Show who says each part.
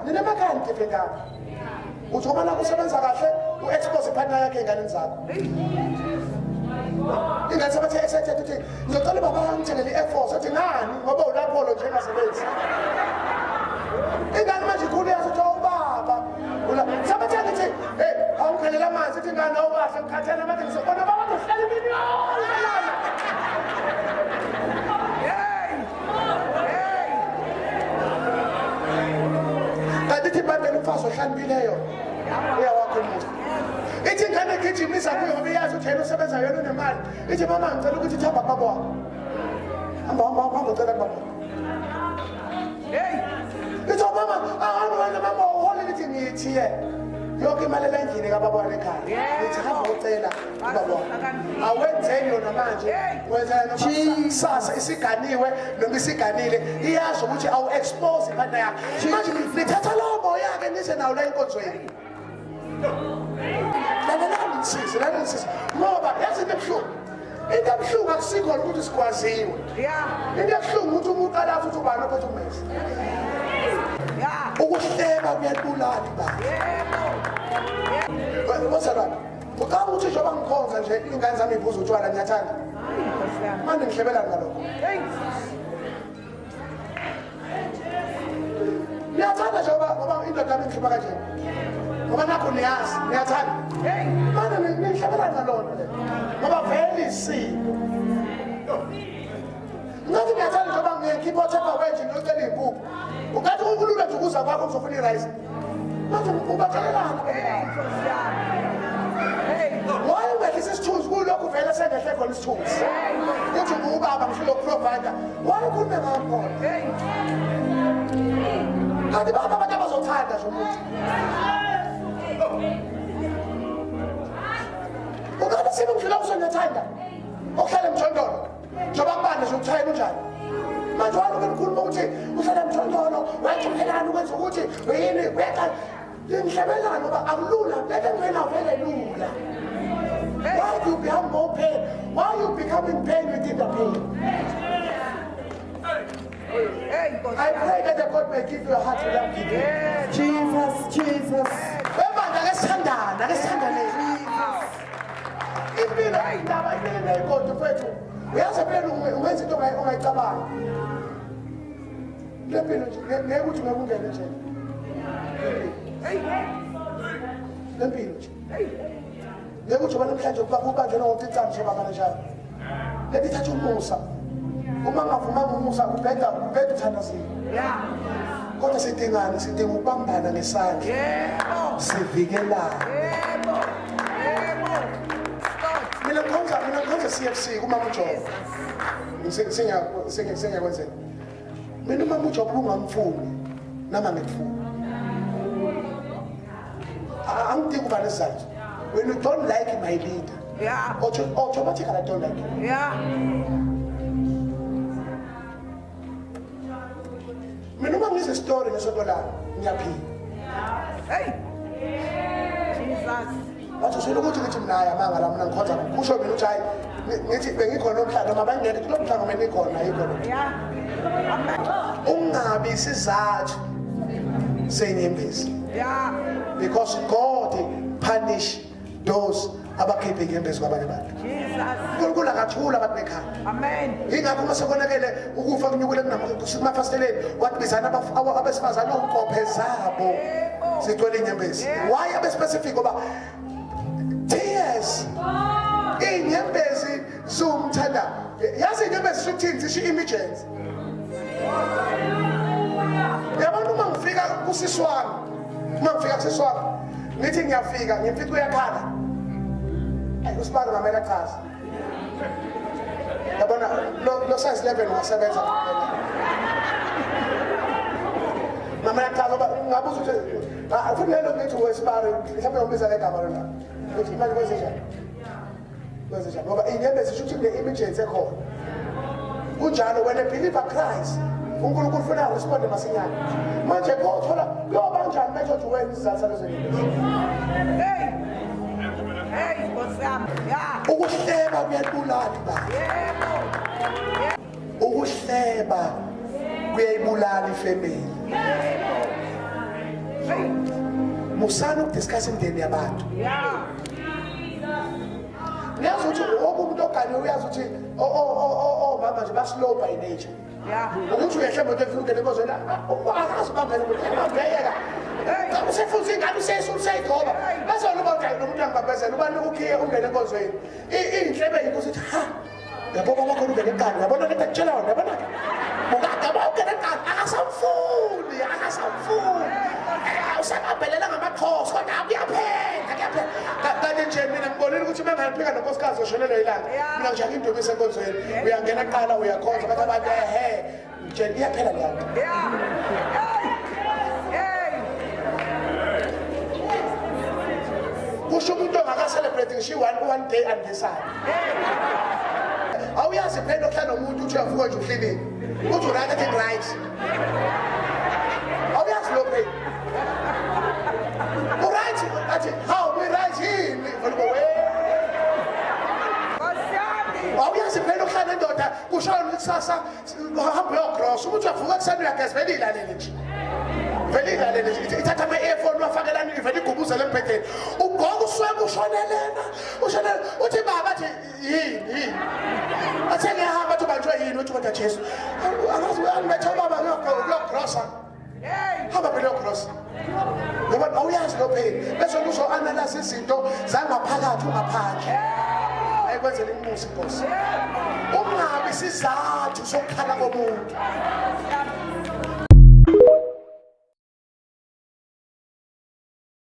Speaker 1: Nina emakhaya nidifendana. Uthi ngoba nakho usebenza kahle u-expose ipartner yakhe ey'nganeni zakho. Ingane sebathe excited uthi ngizocela ubaba angithengele i-Air Force. Uthi ngani? Ngoba ulapholo nje engasebenzi. Ingane manje ikhulu yazi ukuthi awubaba. Sebathe ngithi hey awungikhalela amanzi ithi ingane awukahle ngikhathele manje ngizobona baba uhlala imini yonke lana. Kanti ithi iBhayibheli umfazi ohlakaniphile uyawakho umuzi. Ithi ingane igijima iza kuyo ngoba iyazi ukuthi yena usebenza yena unemali. Ithi mama ngicela ukuthi ithamba kubaba wakho. Hamba hamba hamba ucela kubaba wakho.
Speaker 2: Hey!
Speaker 1: Ithi mama ahamba wena mama uholile ithi ngithi ye. Yonke imali endlini kababa wakho ekhaya. Ngithi hamba ucela kubaba wakho. Awenzeni yona manje. Wenzela noma kusasa isiganiwe noma isiganile iyazi ukuthi awu expose ipartner yakho. Manje nithatha lowo moya ke nize nawo la enkonzweni. Lalelani nsisi, lalelani nsisi. Ngoba yazi into ebuhlungu. Into ebuhlungu akusikhona ukuthi sigwaziwe. Into ebuhlungu ukuthi umuntu alazi ukuthi ubani ophethe ummese. Ukuhleba kuyabulala ibandla. Yebo. Bazalwane, ucabanga ukuthi njengoba ngikhonza nje ingane zami iphuza utshwala ngiyathanda. Manje ngihlebelani ngalokho. Niyathanda njengoba ngoba indoda yami ingihlupha kanje. Ngoba nakho niyazi, niyathanda. Manje nihlebelani ngalona le. Ngoba vele isimo. Ngathi niyathanda njengoba ngikhipha othepha wenje ngiyocela iy'mpuphu. Ukathi ukulula nje ukuza kwakho ngizofuna irayisi. Manje ubathelelana. Why ungehlisa isithunzi kulokhu vele sengehle khona isithunzi? Uthi ngubaba ngihlule ukuprovide. Why ukhulume ngami khona? Kanti baba abantu abazothanda nje umuntu. Ukanti sibe ngidlula kusonyathanda. Okuhlala emjondolo. Njengoba kubanda nje ukuthayela unjani? Manje walokhu nikhuluma ukuthi uhlala emjondolo, wayejwayelana ukwenza ukuthi yini uyaqala. Ngihlebelana ngoba akulula, lento engena vele lula. Why do you become more pain? Why you becoming pain within the pain? I pray that the God may give you a heart to love people.
Speaker 3: Jesus, Jesus.
Speaker 1: Webandla ke sithandana, ke sithandaneni. Impilo indaba impilo ineyigodi mfethu. Uyazi phela ungenza into ongayicabangi. Le mpilo nje ngeke ukuthi ngeke ungene nje. Le mpilo nje. Ngeke ukuthi namhlanje kubanjwe ngomtitsana nje baba kanjalo. Leti thatha umusa. Uma ngavumanga umusa kubheda kubheda uthandazile. Kodwa sidingani sidinga ukubambana ngesandla.
Speaker 2: Yebo.
Speaker 1: Sivikelane.
Speaker 2: Yebo. Yebo.
Speaker 1: Mina ngikhonza CFC kumama uJob. Singakwenzela. Mina umama uJob ungamfuni nama ngikufuni. Angidingi ukuba nesizathu. When you don't like my leader,
Speaker 2: yeah,
Speaker 1: automatically I don't like you.
Speaker 2: Yeah.
Speaker 1: Mina uma ngizwe story ngesonto lami ngiyaphila.
Speaker 2: Hey. Jesus.
Speaker 1: Bathi usho ukuthi ngithi mina hayi amanga la mina ngikhonza kusho mina ukuthi hayi ngithi bengikhona omhlanje noma bangene kulo mhlangano mina ikhona ayikho.
Speaker 2: Yeah.
Speaker 1: Ungabi isizathu senyembezi.
Speaker 2: Yeah.
Speaker 1: Because God punish those abakhiphe inyembezi kwabanye abantu.
Speaker 2: Jesus.
Speaker 1: uNkulunkulu akathula abantu bekhaya.
Speaker 2: Amen.
Speaker 1: Ingakho uma sekonakele ukufa kunyukule kumafasiteleni wathi bizana abesifazane onkophe zabo zigcwele inyembezi. Why abe specific ngoba tears inyembezi zumthanda. Yazi inyembezi shuthini zisho images. Yabona uma ngifika kusiswami, uma ngifika kusiswami ngithi ngiyafika ngimfica uyakhala. Usibani ngamele achaze. Yabona lo size 11 wasebenza. Mama yachaza ngoba ngabuza ukuthi futhi lelo ngithi wesibari mhlawumbe ngombiza ngegama lona. Ngithi imali kwenze njani? Kwenze njani? Ngoba inyembezi isho ukuthi kune emergency ekhona. Kunjalo when a believer cries, uNkulunkulu ufuna responde masinyane. Manje kothola kuyoba kanjani manje uthi wena isizathu salezo nyembezi?
Speaker 2: Hey. Hey, Nkosi yami. Yeah.
Speaker 1: Ukuhleba kuyabulala ibandla.
Speaker 2: Yebo.
Speaker 1: Ukuhleba kuyayibulala ifamily.
Speaker 2: Yebo.
Speaker 1: Musana ukudiscuss imindeni yabantu. Niyazi ukuthi wonke umuntu oganiwe uyazi ukuthi omama nje ba-slow by nature. Ukuthi uyehla emotweni ufike ungene enkonzweni, akazi ubambele umuntu, ebambeyeka. Usefuza ingane useyigcoba. Bese wena uba uthi lo muntu angibambezela, ubanika ukhiye ungene enkonzweni. Iy'nhlebe yinkosi ithi ha, yabo baba khona ungene eqala, yabona lento akutshela yona, yabona ke. Mukagaba ungene eqala, akasamfuni, akasamfuni. Usabambelela ngamakhosi kodwa kuyaphela, kuyaphela. Kanti nje mina ngibonile ukuthi uma ngaliphika nonkosikazi oshonelwe ilanga, mina ngishaya indumiso enkonzweni. Uyangena kuqala uyakhonza bathi abantu ehe, nje iyaphela leyo nto. Kusho umuntu ongaka-celebrate ngisho one day anniversary. Awuyazi phela ohlala nomuntu uthi uyavuka nje uhlelile. Uthi right, I think right. Awuyazi lo phela. Uright athi how we right yini? Awuyazi phela ohlala nendoda kushona ukuthi kusasa hamba uyogrosa. Umuntu uyavuka ekuseni uyageza vele ilalele nje. Vele ilalele nje. Ithatha ama-earphone wafakelani ivele igubuzele embhedeni. Ugqoka uswebe ushonelena. Ushonela uthi baba athi yini yini. Athe ngiyahamba athi ubanjwe yini uthi kodwa Jesu. Angazi uyangibetha ubaba ngiyogrosa. Hamba phela uyogrosa. Ngoba awuyazi lo phela. Bese uzo-analyze izinto zangaphakathi ungaphandle. Ayikwenzela imusa inkosi. Ungabi isizathu sokukhala komuntu.